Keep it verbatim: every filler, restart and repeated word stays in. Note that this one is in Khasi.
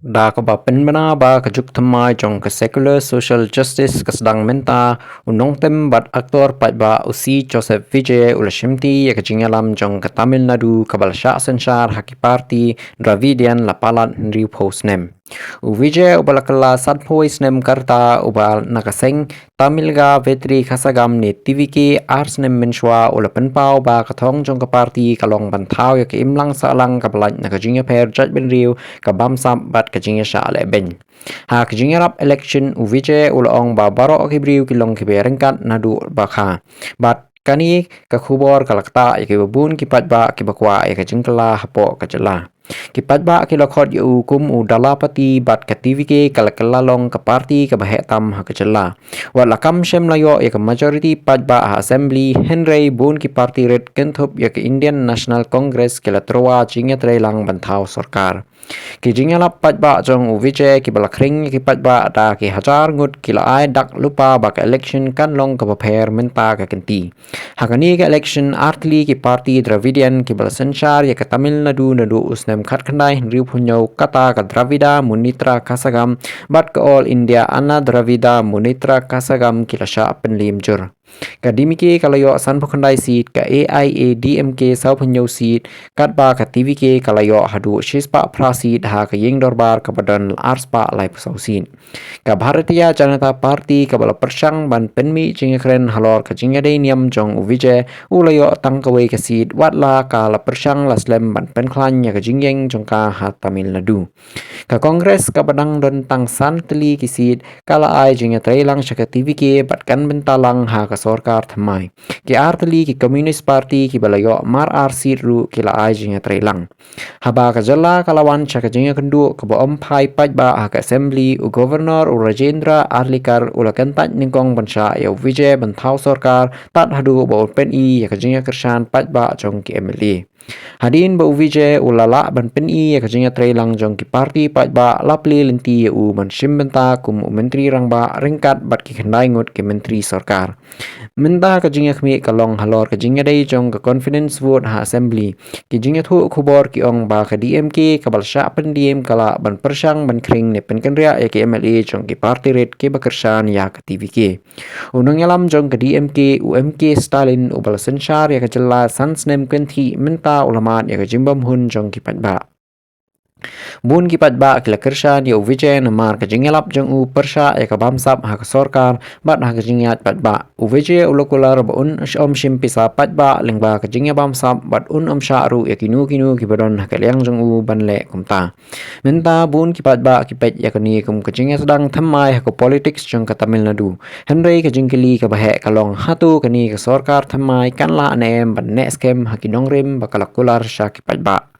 Da kaba pynbna ba ka juk thymmai jong ka secular social justice ka sdang mynta, u nongtem bad aktor paidbah u C Joseph Vijay u la shimti ïa ka jingïalam jong ka Tamil Nadu kaba la shah synshar ha ki parti Dravidian la palat hynriewphew snem. U Vijay uba la kylla sanphew snem ka rta uba na ka seng Tamilga Vetri Kasagam ne T V K ar snem mynshuwa u la pynpaw ba ka thong jong ka parti ka long ban thaw ïa ka imlang sahlang kaba lait na ka jingïapher jaitbynriew, ka bamsap bad ka jingïashah lehbeiñ. Ha ka jingïarap election u Vijay u la ong ba baroh ki briew ki long kiba ryngkat naduh ba kha. Bad kane ka khubor ka la ktah ïa kiba bun ki paidbah kiba kwah ïa ka jingkylla hapoh ka jylla. Ki paidbah ki la khot ïa u kum u dalapati bad ka T V K ka la kylla long ka parti kaba heh tam ha ka jylla. Wat la kam shym la ïoh ïa ka majority paidbah ha assembly, hynrei bun ki parti rit kynthup ïa ka Indian National Congress ki la tyrwa jingïatreilang ban thaw sorkar. Ki jingïalap paidbah jong u Vijay kiba la khring ïa ki paidbah da ki hajar ngut ki la ai dak lypa ba ka election kan long kaba pher mynta ka kynti. Ha kane ka election artylli ki parti Dravidian kiba la synshar ïa ka Tamil Nadu naduh u snem khatkhyndai hynriewphew hynñiew kata ka Dravida Munnetra Kasagam bad ka All India Anna Dravida Munnetra Kasagam ki la shah pynliem jur. Ka D M K ka la ïoh sanphew khyndai seat, ka A I A D M K sawphew hynñiew seat, katba ka T V K ka la ïoh haduh shispah phra seat ha ka ïing dorbar kaba don arspah laiphew saw seat. Ka Bharatiya Janata Party kaba la pyrshang ban pynmih jingïakren halor ka jingïadei niam jong u Vijay u la ïoh tang kawei ka seat wat la ka la pyrshang la slem ban pynkhlaiñ ïa ka jingïeng jong ka ha Tamil Nadu. Ka Congress kaba dang don tang san tylli ki seat ka la ai jingïatreilang sha ka T V K bad kan bynta lang ha ka sorkar thymmai. Ki artylli ki Communist Party kiba la ïoh mar ar seat ruh ki la ai jingïatreilang. Haba ka jylla ka la wan sha ka jingïakynduh kaba ym phai paidbah ha ka assembly, u Governor u Rajendra Arlikar u la kyntait nyngkong ban shah ïa u Vijay ban thaw sorkar tad haduh ba un pyni ïa ka jingïakyrshan paidbah jong ki M L A. Hadien ba u Vijay u la lah ban pyni ïa ka jingïatreilang jong ki parti paidbah la plie lynti ïa u ban shim bynta kum u Myntri Rangbah ryngkat bad ki khyndai ngut ki myntri sorkar. Mynta ka jingïakhmih ka long halor ka jingïadei jong ka confidence vote ha assembly. Ki jingïathuh khubor ki ong ba ka D M K kaba la shah pyndiem ka lah ban pyrshang ban khring ne pynkynriah ïa ki M L A jong ki parti rit kiba kyrshan ïa ka T V K. U nongïalam jong ka D M K u M K Stalin uba la synshar ïa ka jylla san snem kynthih mynta u la mad ïa ka jingbymhun jong ki paidbah. Bun ki paidbah ki la kyrshan ïa u Vijay namar ka jingïalap jong u pyrshah ïa ka bamsap ha ka sorkar bad ha ka jingïaid paidbah. U Vijay u la kular ba un ym shim pisa paidbah lyngba ka jingïabamsap bad un ym shah ruh ïa kino kino kiba don ha ka liang jong u ban leh kumta. Mynta bun ki paidbah ki peit ïa kane kum ka jingïasdang thymmai ha ka politics jong ka Tamil Nadu. Hynrei ka jingkylli kaba heh ka long hato kane ka sorkar thymmai kan lah ne em ban neh skhem ha ki nongrim ba ka la kular sha ki paidbah.